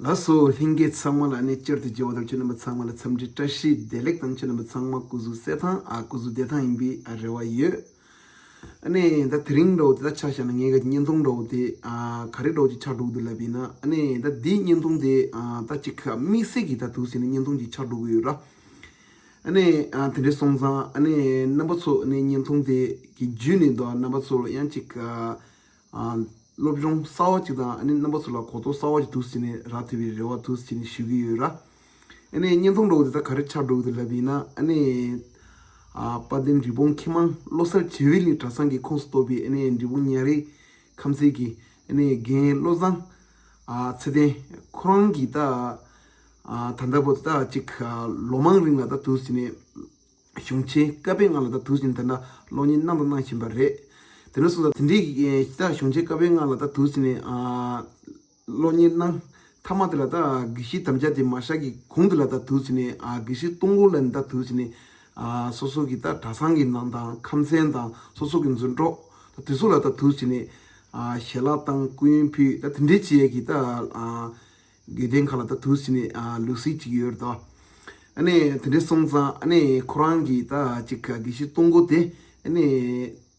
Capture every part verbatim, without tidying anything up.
ལགས་སོ། ལྷན་རྒྱས་ཚང་མ་ལ་ཨ་ནི་བསྐྱར་དུ་མཇལ་བ་དང་ཁྱེད་རྣམ་པ་ཚང་མ་ལ་འཚམས་འདྲི་བཀྲ་ཤིས་བདེ་ལེགས་དང་། ཁྱེད་རྣམ་པ་ཚང་མ་སྐུ་གཟུགས་གསལ་ཐང་ཨ་སྐུ་གཟུགས་བདེ་ཐང་ཡིན་པའི་ཨ་རེ་བ་ཡོད། ཨ་ནི་ད་དེ་རིང་འདྲ་བོ་དེ་ད་ཆ་བཞག་ན་ངས་ག་བརྙན་ཐུང་འདྲ་བོ་དེ་ཨ་ག་རེ་འདྲ་བོ་ཅིག་ཆགས་འགྲོ་གི་འདུག་ལབ་ཡིན་ན། ཨ་ནི་ད་འདིའི་བརྙན་ཐུང་དེ་ཨ་ད་ཅིག་དམིགས་བསལ་གྱི་ད་དུས་ཟིན་ནས་བརྙན་ཐུང་ཅིག་ཆགས་འགྲོ་གི་ཡོད་ར། ཨ་ནི་ཨ་དེ་འདྲ་སོང་ཙང་ཨ་ནི་རྣམ་པ་ཚོ་ཨ་ནི་བརྙན་ཐུང་དེ་གི་བརྒྱུད་ནས་འདུག་རྣམ་པ་ཚོ་ལ་ཡང་ཅིག་ཨ་ཨ་སློབ་སྦྱོང་གསར་བ་ཅིག་དང་། ཨ་ནི་རྣམ་པ་ཚོ་ལ་གོ་རྟོགས་གསར་བ་ཅིག་དུས་ཟིན་ནས་རག་ཐུབ་པའི་རེ་བ་དུས་ཟིན་ནས་ཞུ་གི་ཡོད་ར། ཨ་ནི་བརྙན་ཐུང་འདྲ་བོ་དེ་ད་ག་རེ་ཆགས་འགྲོ་གི་འདུག་ལབ་ཡིན་ན། ཨ་ནི་ཨ་དཔལ་ལྡན་འབྲས་སྤུངས་མཁས་མང་བློ་གསལ་བྱེ་བའི་གླིང་གྲྭ་ཚང་གི་ཁོངས་སུ་གཏོགས་པའི་ཨ་ནི་འབྲས་སྤུངས་ཉ་རིགས་ཁམས་ཚན་གྱི་ཨ་ནི་རྒན་བློ་བཟང་ཨ་ཚེ་བརྟན་ཁོ་རང་གིས་ད་ཨ་ད་ལྟ་བར་དུ་ད་ཅིག་ཨ་ལོ་མང་རིང་ལ་ད་དུས་ཟིན་ནས་གཞུང་ཆེན་བཀའ་པོད་ལྔ་ལ་ད་དུས་ཟིན་ནས་ད་ལྟ་གློག་བརྙན་གནང་དང་གནང་བཞིན་པ་རེད། དེ་འདྲ་སོང་ཙང་དེ་འདྲའི་ད་གཞུང་ཆེན་བཀའ་པོད་ལྔ་ལ་ད་དུས་ཟིན་ནས་ཨ་གློག་བརྙན་གནང་མཐའ་མ་དེ་ལ་ད་དགེ་བཤེས་དམ་བཅའ་དེ་མ་བཞག་གི་གོང་དེ་ལ་ད་དུས་ཟིན་ནས་ཨ་དགེ་བཤེས་སྟོང་སྐོར་ལ་ནི་ད་དུས་ཟིན་ནས་ཨ་སོ་སོ་གི་ད་གྲྭ་ཚང་གི་ནང་དང་ཁམས་ཚན་དང་སོ་སོ་གི་འཛིན་གྲོགས་ད་དེ་ཚོ་ལ་ད་དུས་ཟིན་ནས་ཨ་ཞལ་ལག་དང་སྐུ་ཡོན་ཕུལ། ད་དེ་འདྲའི་བྱེད་ཡས་ཀྱི་ད་ཨ་དགེ་ལྡན་ཁག་ལ་ད་དུས་ཟིན་ནས་ཨ་ལུགས་སྲོལ་ཅིག་ཡོད་རེད་དོ། ཨ་ནི་དེ་འདྲ་སོང་ཙང་ཨ་ནི་ཁོ་རང་གིས་ད་ཅིག་དགེ་བཤེས་སྟོང་སྐོར་དེ་ཨ་ནི་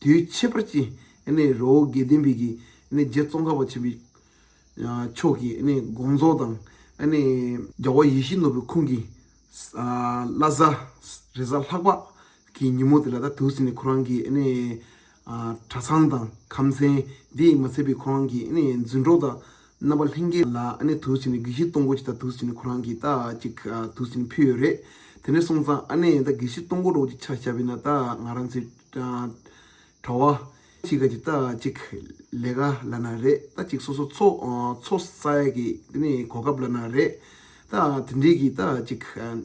དུས་ཁྱད་པར་ཅན་ཨ་ནི་རི་བོ་དགེ་ལྡན་པའི་གི་ཨ་ནི་རྗེ་ཙོང་ཁ་པ་ཆེན་པོའི་ཨ་མཆོག་གི་ཨ་ནི་དགོངས་རྫོགས་དང་། ཨ་ནི་རྒྱལ་བ་ཡིད་བཞིན་ནོར་བུའི་ཁོང་གི་ཨ་བླ་གཟའ་རེས་གཟའ་ལྷག་པ་གི་ཉིན་མོ་དེ་ལ་ད་དུས་ཟིན་ནས་ཁོ་རང་གིས་ཨ་ནི་ཨ་གྲྭ་ཚང་དང་ཁམས་ཚན་དེ་མ་ཚད་པའི་ཁོ་རང་གི་ཨ་ནི་འཛིན་གྲོགས་དང་རྣམ་པ་ལྷན་རྒྱས་ལ་ཨ་ནི་དུས་ཟིན་ནས་དགེ་བཤེས་སྟོང་སྐོར་ཅིག་ད་དུས་ཟིན་ནས་ཁོ་རང་གིས་ད་ཅིག་ཨ་དུས་ཟིན་ནས་ཕུལ་ཡོད་རེད། དེ་འདྲ་སོང་ཙང་ཨ་ནི་ད་དགེ་བཤེས་སྟོང་སྐོར་འདྲ་བོ་ཅིག་ཆ་བཞག་པ་ཡིན་ན། ད་ང་རང་ཚོའི་ཨ་གྲྭ་པ་ཅིག་ག་ཅིག་ད་ཅིག་ལས་ཀ་ལབ་ན་རེད། ད་ཅིག་སོ་སོ་འཚོ་ཨ་འཚོ་ས་ཡ་གི་དེ་ནས་གོ་སྐབས་ལབ་ན་རེད། ད་དེ་འདྲའི་གི་ད་ཅིག་ཨ་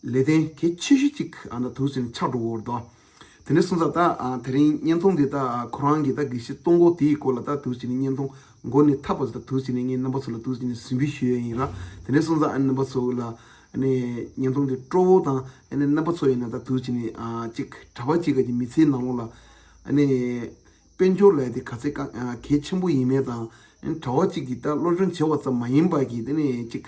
ལས་དོན་གལ་ཆེ་ཤོས་ཅིག་ཨ་ནི་དུས་ཟིན་ཆགས་འགྲོ་གི་ཡོད་རེད་དོ། དེ་འདྲ་སོང་ཙང་ད་ཨ་དེ་རིང་བརྙན་ཐུང་འདི་ད་ཁོ་རང་གི་ད་དགེ་བཤེས་སྟོང་སྐོར་དེའི་སྐོར་ལ་ད་དུས་ཟིན་ནས་བརྙན་ཐུང་མགོ་ནས་མཐའ་བར་དུ་ད་དུས་ཟིན་ནས་ངས་རྣམ་པ་ཚོ་ལ་དུས་ཟིན་ནས་ཟིན་བྲིས་ཞུ་ཡས་ཡིན་ར། དེ་འདྲ་སོང་ཙང་ཨ་ནི་རྣམ་པ་ཚོ་ལ་ཨ་ནི་བརྙན་ཐུང་འདི་སྤྲོ་བོ་དང་། ཨ་ནི་རྣམ་པ་ཚོ་ཡིན་ན་ད་དུས་ཟིན་ནས་ཨ་ཅིག་གྲྭ་པ་ཅིག་ག་ཅིག་མི་ཚེའི་ནང་ལོགས་ལ་ཨ་ནི་དཔལ་འབྱོར་ལས་དེ་ག་ཚད་ག་ཨ་གལ་ཆེན་པོ་ཡིན་མེད་དང་། ཨ་ནི་གྲྭ་པ་ཅིག་གིས་ད་སློབ་སྦྱོང་བྱས་པ་ཙམ་མ་ཡིན་པ་གི་དེ་ནས་ཅིག་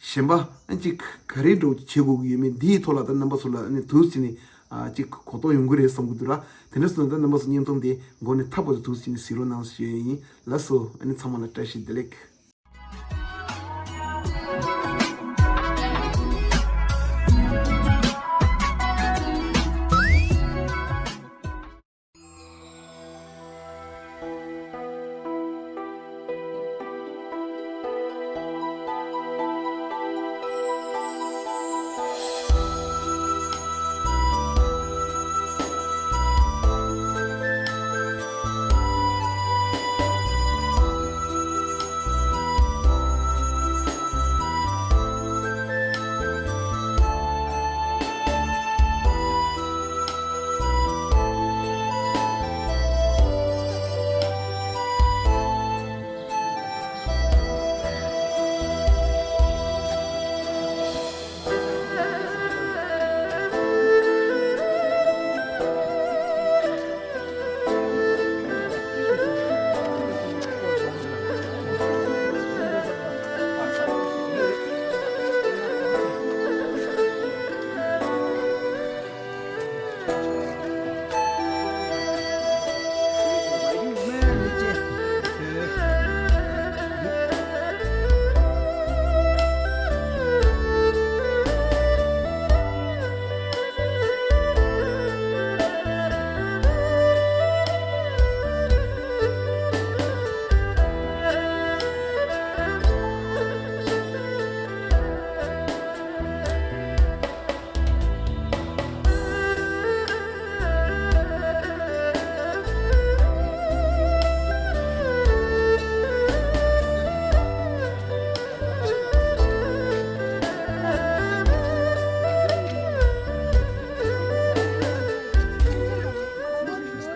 གཞན་པ་ཨ་ཅིག་ག་རེ་འདྲ་བོ་བྱེད་དགོས་ཀྱི་ཡོད་མེད་འདིའི་ཐོག་ལ་ད་རྣམ་པ་ཚོ་ལ་ཨ་ནི་དུས་ཟིན་ནས་ཨ་ཅིག་གོ་རྟོགས་ཡོང་གི་རེད་བསམ་གྱི་འདུག་ར། དེ་འདྲ་སོང་ཙང་ད་རྣམ་པ་ཚོ་བརྙན་ཐུང་དེ་མགོ་ནས་མཐའ་བར་དུ་དུས་ཟིན་ནས་གཟིགས་རོགས་གནང་ཞུ་ཡས་ཡིན། ལགས་སོ། ཨ་ནི་ཚང་མ་ལ་བཀྲ་ཤིས་བདེ་ལེགས།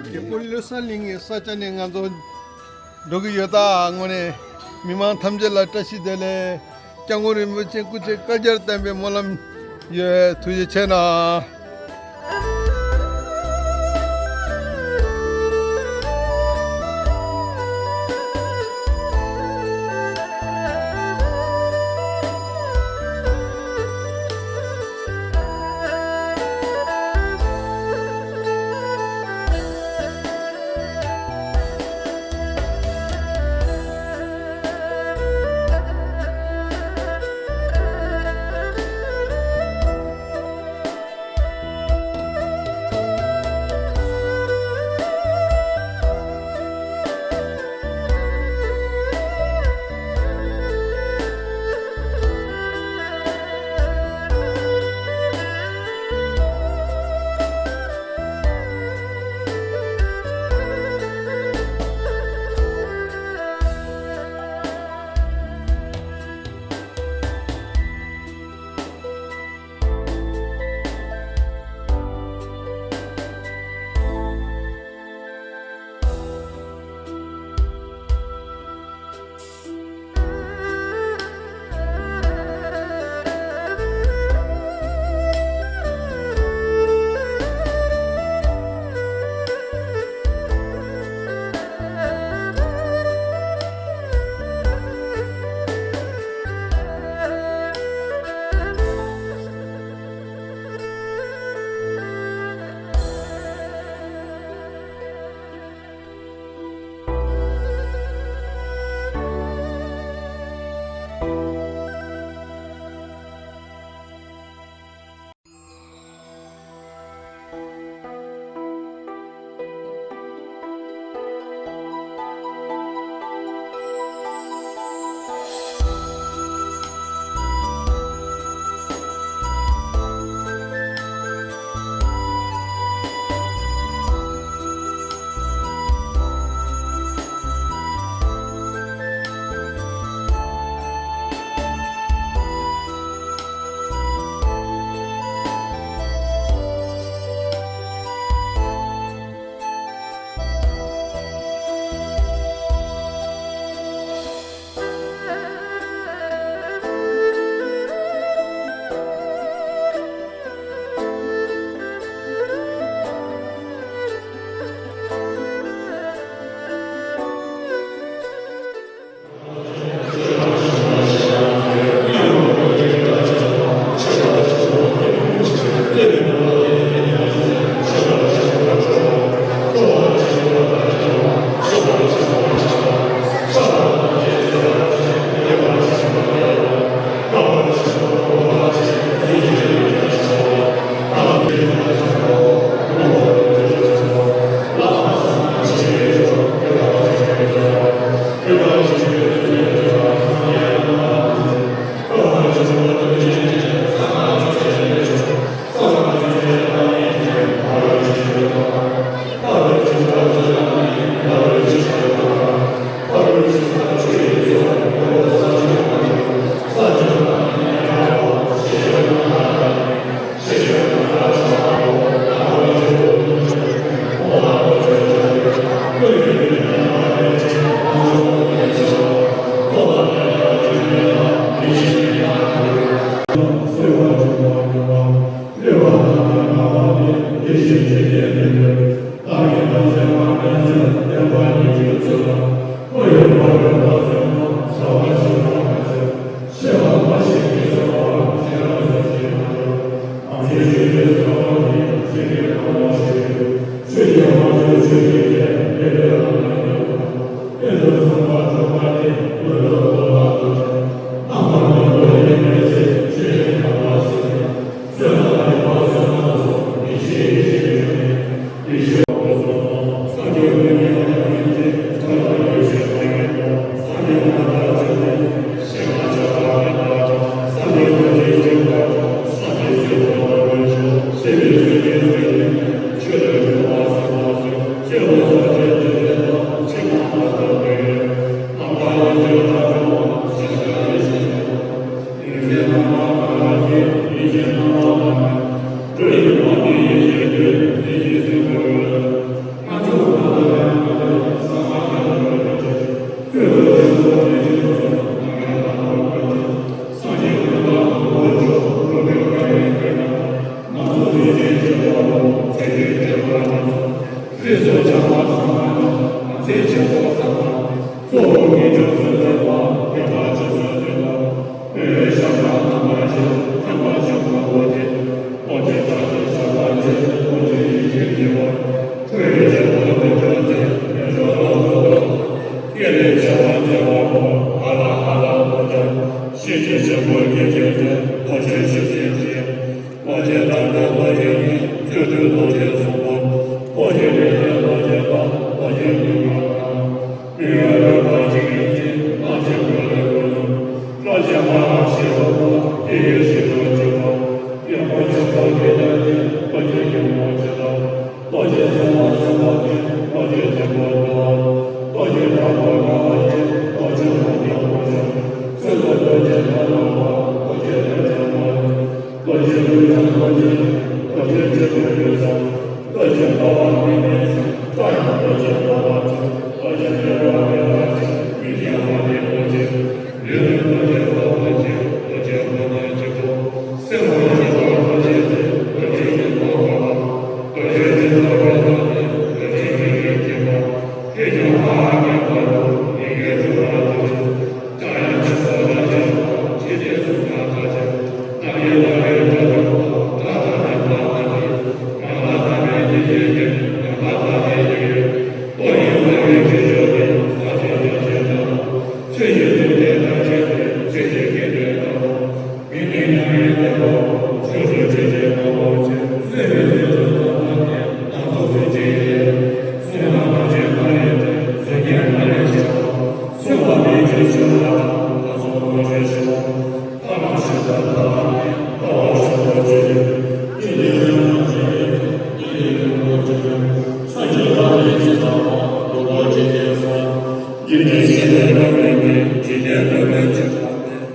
རྒྱལ་པོ་ཀླུ་གསར་གླིང་གི་ས་ཆ་ནས་ང་ཚོ་འགྲོ་གི་ཡོད། ད་དངོས་གནས་མི་མང་ཐམས་ཅད་ལ་བཀྲ་ཤིས་བདེ་ལེགས། སྐྱབས་མགོན་རིན་པོ་ཆེ་སྐུ་ཚེ་བསྐལ་བརྒྱར་བརྟན་པའི་སྨོན་ལམ་ཡོད། ཐུགས་རྗེ་ཆེ་གནང་།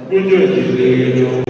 ཀུན་སྤྱོད་ཀྱི་ལས་ཀྱི་ཆོག་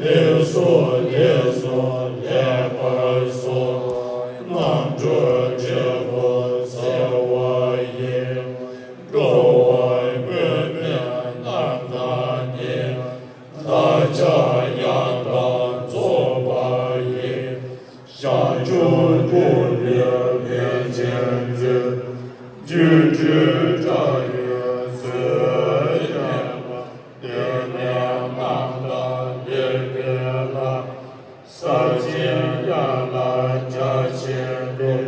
ལེགས་སོ་ལེགས་སོ་ལེགས་པར་གསུངས། རྣམ་གྲོལ་འབྲས་བུ་བརྩེ་བ་ཡིས། འགྲོ་བ་མུན་པའི་རྣམ་ཐར་ནི། བདག་ཅག་ཡང་དག་རྫོགས་པ་ཡི། བྱང་ཆུབ་ཏུ་ལེགས་ལྡན་འཆད་མཛད། སྒྱུ་འཕྲུལ་དྲ་བའི་མཛོད་བརྒྱན་པ། དེ་ནས་རྣམ་དག་ལེགས་པའི་ལྷ། ས་ཆེན་དབྱར་ལ་རྒྱ་ཆེན་པོས།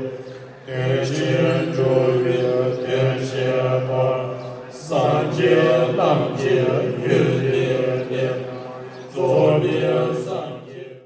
དོན་ཆེན་འགྲུབ་པའི་དོན་བྱེད་པ། སངས་རྒྱས་རྣམས་ཀྱི་ཡུལ་དེ་ནས། རྫོགས་པའི་སངས་རྒྱས།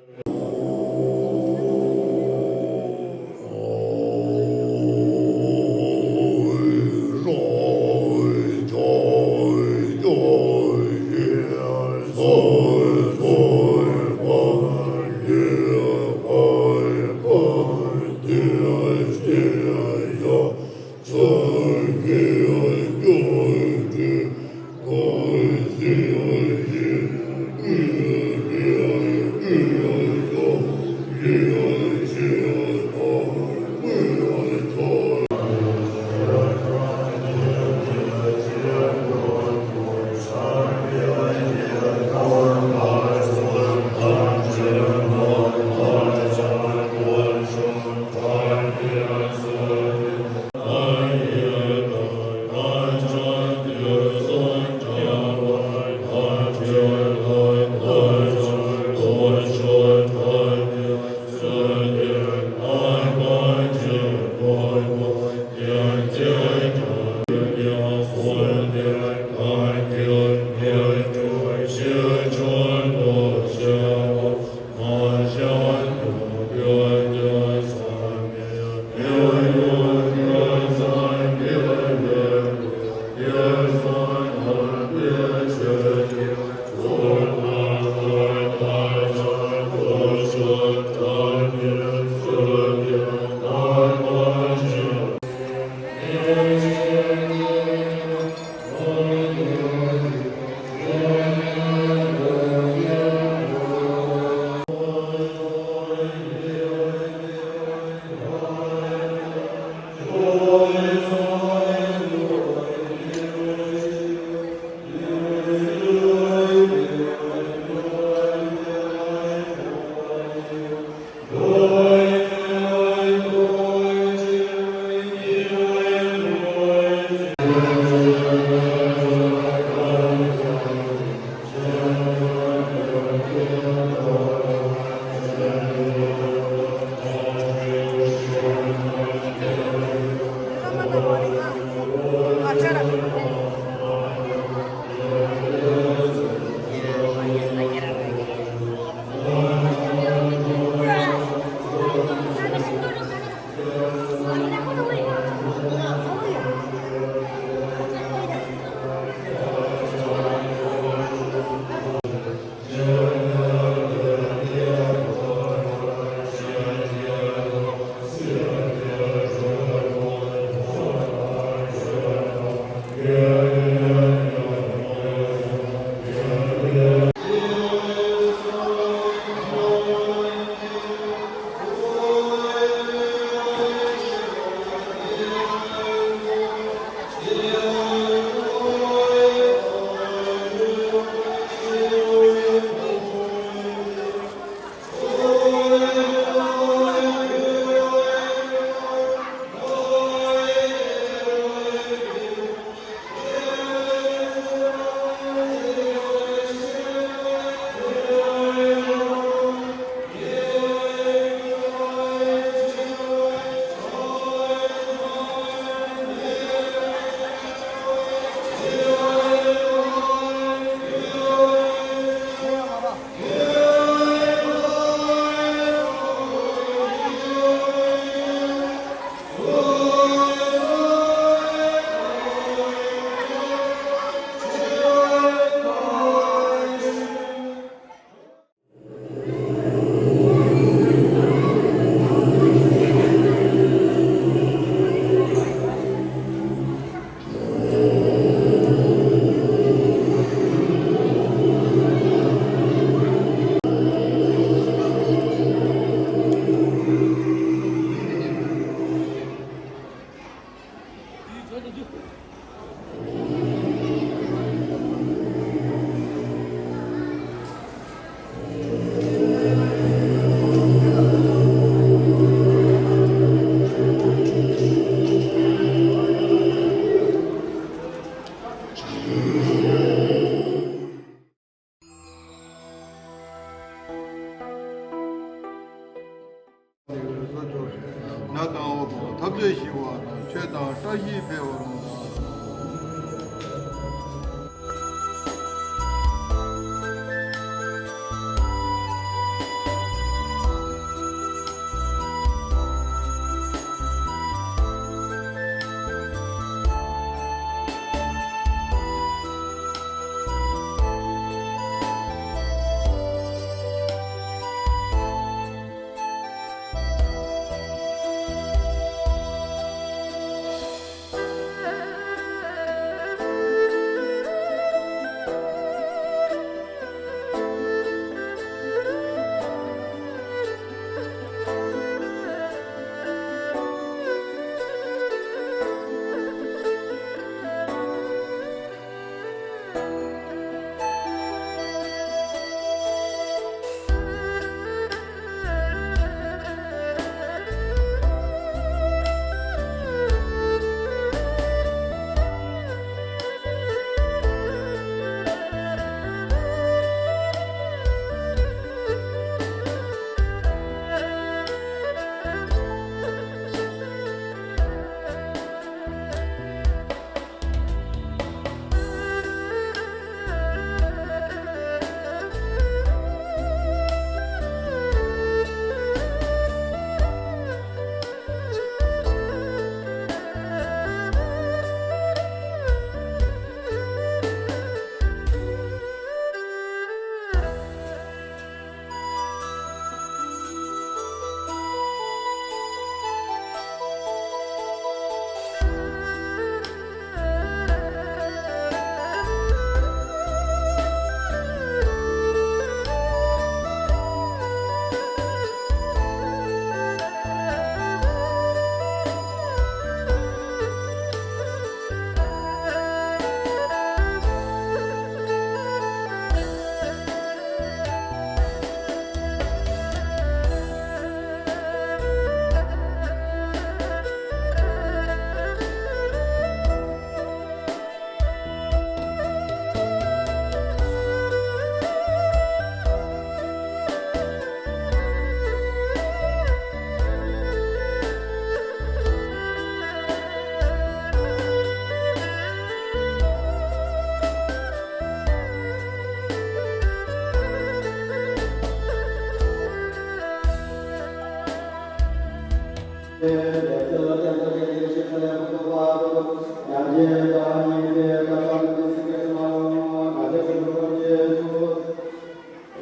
ན་དང་འོ་བོ་འཐབ་རྩོད་ཞི་བ་དང་ཆོས་དང་བཀྲ་ཤིས་འཕེལ་བ་རུང་དང་།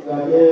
Like,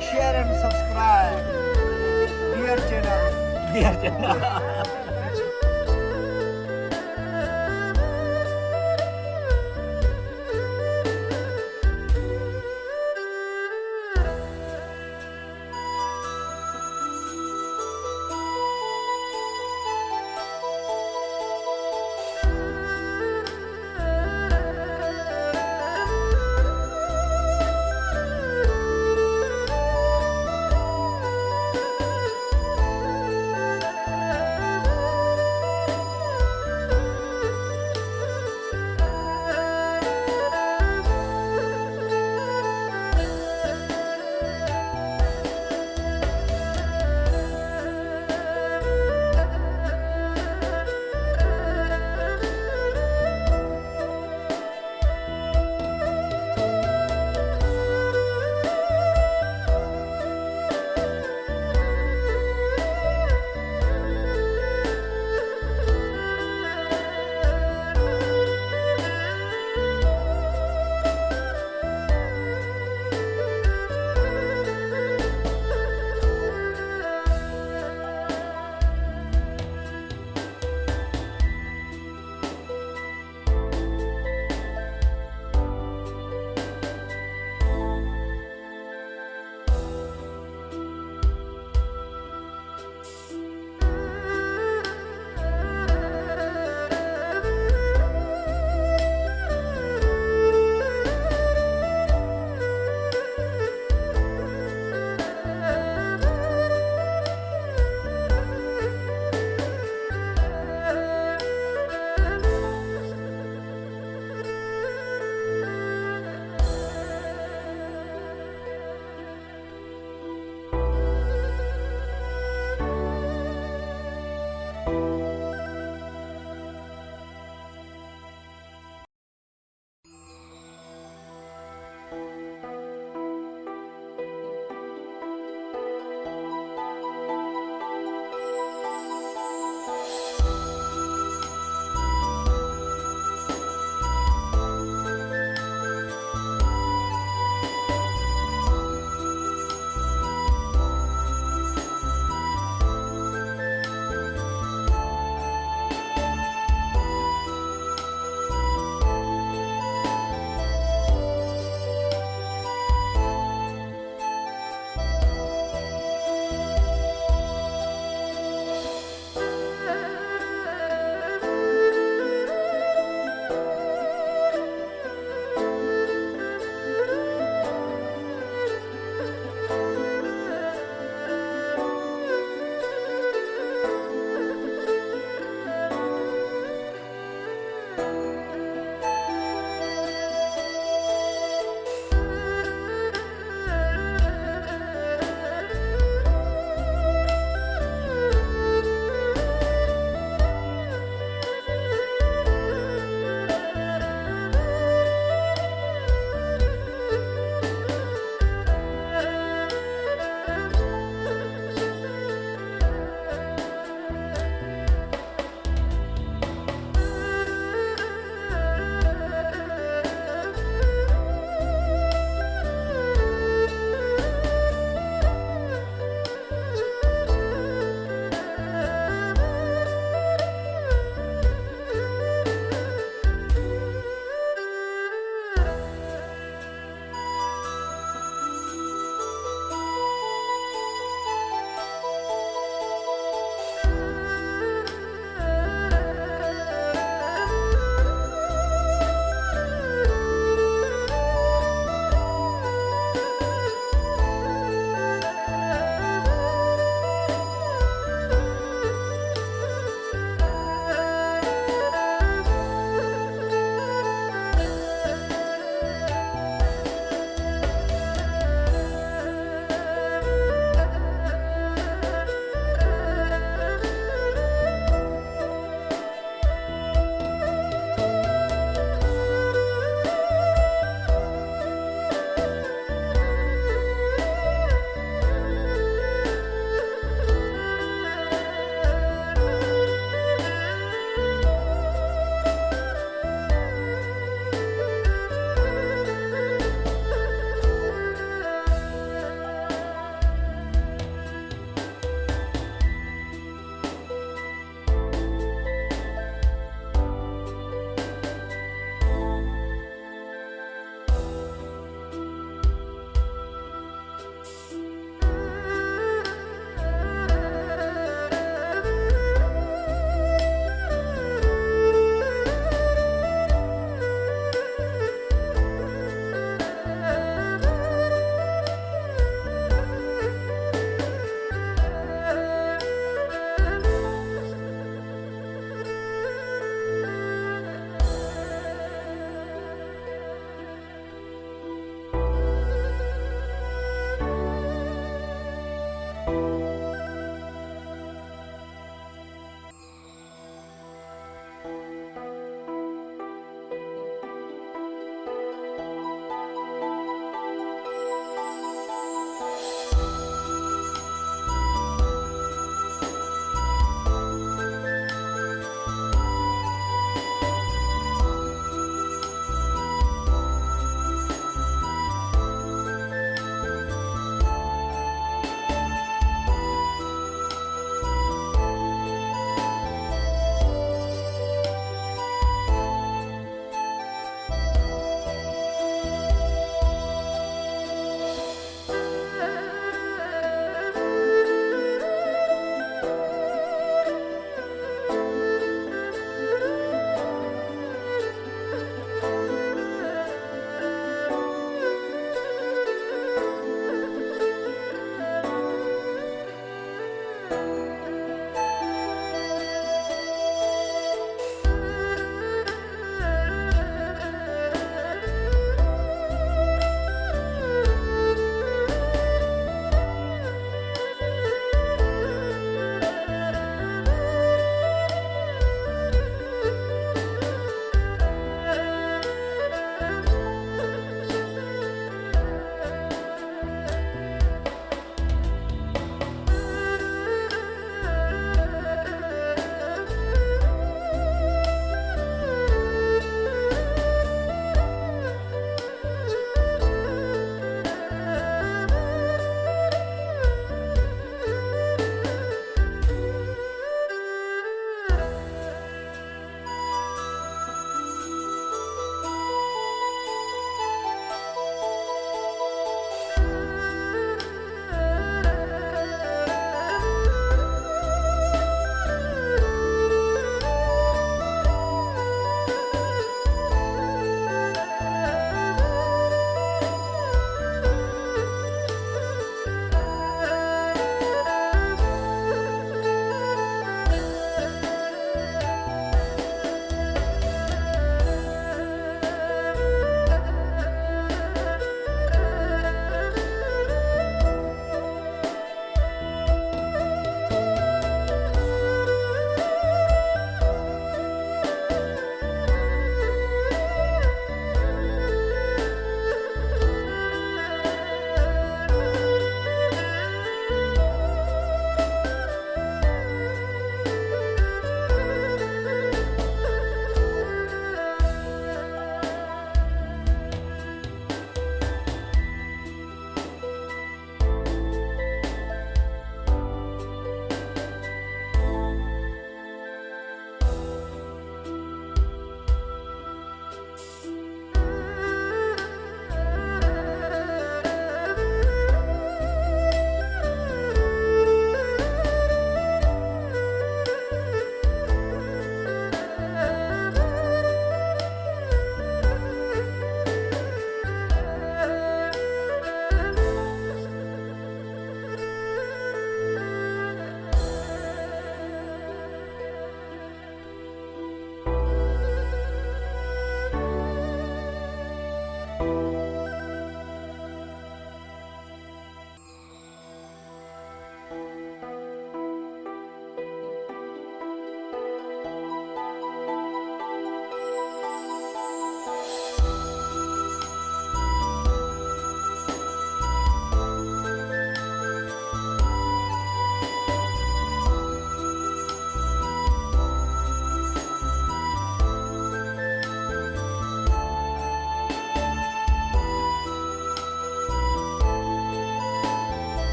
share and subscribe. Dear channel. Dear channel.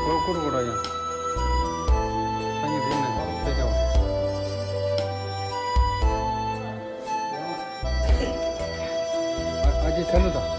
ཡོ་ཀུར་ཀུར་ཡང་། ས་ཉིན་རིང་ནས་ཕེ་ཅོ། ཨ་ཅེ་ཆ་ལུ་དང་།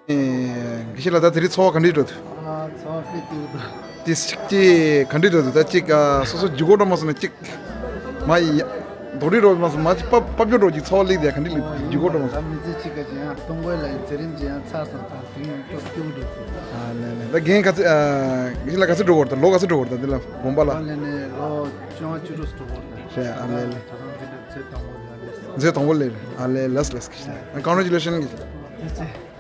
ཨེ། དགེ་བཤེས་ལགས། ད་དེ་རིང་ཚོར་བ་ག་འདྲ་འདུག་ཨ། ཚོར་བ་དཔེ་སྐྱིད་པོ་འདུག་དེ་གཅིག་གཅིག་ག་འདྲ་འདུག་ད་གཅིག་ཨ། སོ་སོ་ལྗིད་ཁོག་འགྲོ་མ་སོང་ན་གཅིག་མ་ཡི་རྡོག་རིལ་འགྲོ་མ་སོང་མ་གཅིག་པབ་པབ་ཇོ་འགྲོ་གཅིག་ཚོར་བ་སླེབས་དེ་ག་འདྲ་ལབ་ལྗིད་ཁོག་འགྲོ་མ་སོང་། ད་མི་ཚེ་གཅིག་ག་ཅིག་ཡང་སྟོང་པའི་ལ་ཡི་མཛད་རིམ་ཅིག་ཡང་ཚར་སོང་། ད་དེ་ཡང་སྐྱོ་སྐྱོ་འགྲོ་སོང་། ཨ་ལེ་ལེ། ད་རྒན་ག་ཚོད་ཨ། དགེ་བཤེས་ལགས་ག་ཚོད་འགྲོ་གི་ཡོད་རེད། ད་ལོ་ག་ཚོད་འགྲོ་གི་ཡོད་རེད། ད་འདི་ལ་དགོན་པ་ལ། ཨ་ལེ་ནས་ལོ་བཅོ་ལྔ་བཅུ་དྲུག་འགྲོ་གི་ཡོད་རེད། ཨ་ལེ་ལེ། ད་རང་འཛིན་གྲྭ་མཛད་དང་པོ་ལ་ལས། མཛད་དང་པོ་ལས་རེད། ཨ་ལེ། ལགས་ལགས་ཀྱི་ཤ། Congratulations་ཀྱི་ཤ། ཐུགས་རྗེ་ཆེ།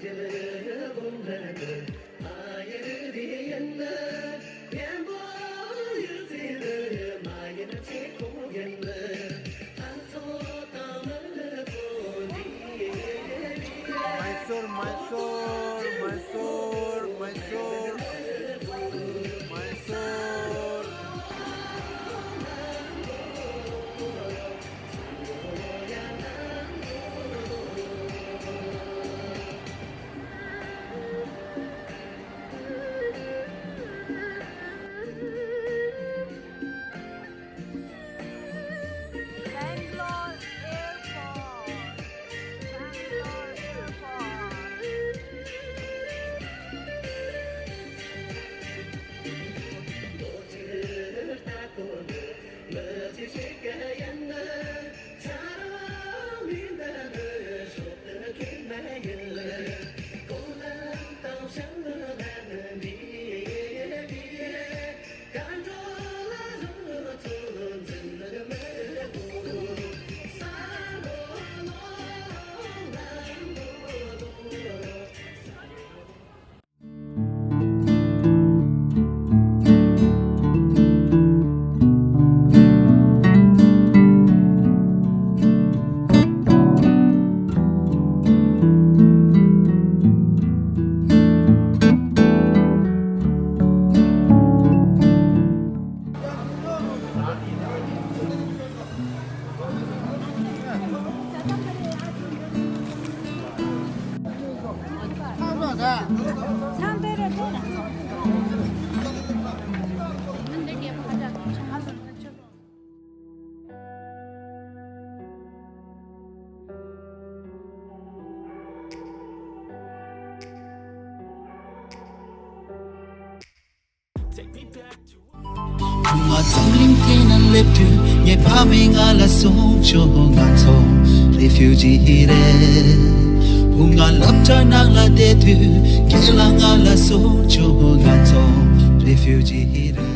Mysore, Mysore, Mysore, Mysore, Mysore. Bangalore Airport. Bangalore Airport. ང་འཛམ་གླིང་འདི་ན་སླེབས་དུས་ངའི་ཕ་མས་ང་ལ་གསུངས་བྱུང་ང་ཚོ་རེ་ཕིའུ་ཇི་རེད། བུ་ང་སློབ་གྲྭ་ནང་ལ་བསྡད་དུས་ཁྱེད་ལ་ང་ལ་གསུངས་བྱུང་ང་ཚོ་རེ་ཕིའུ་ཇི་རེད།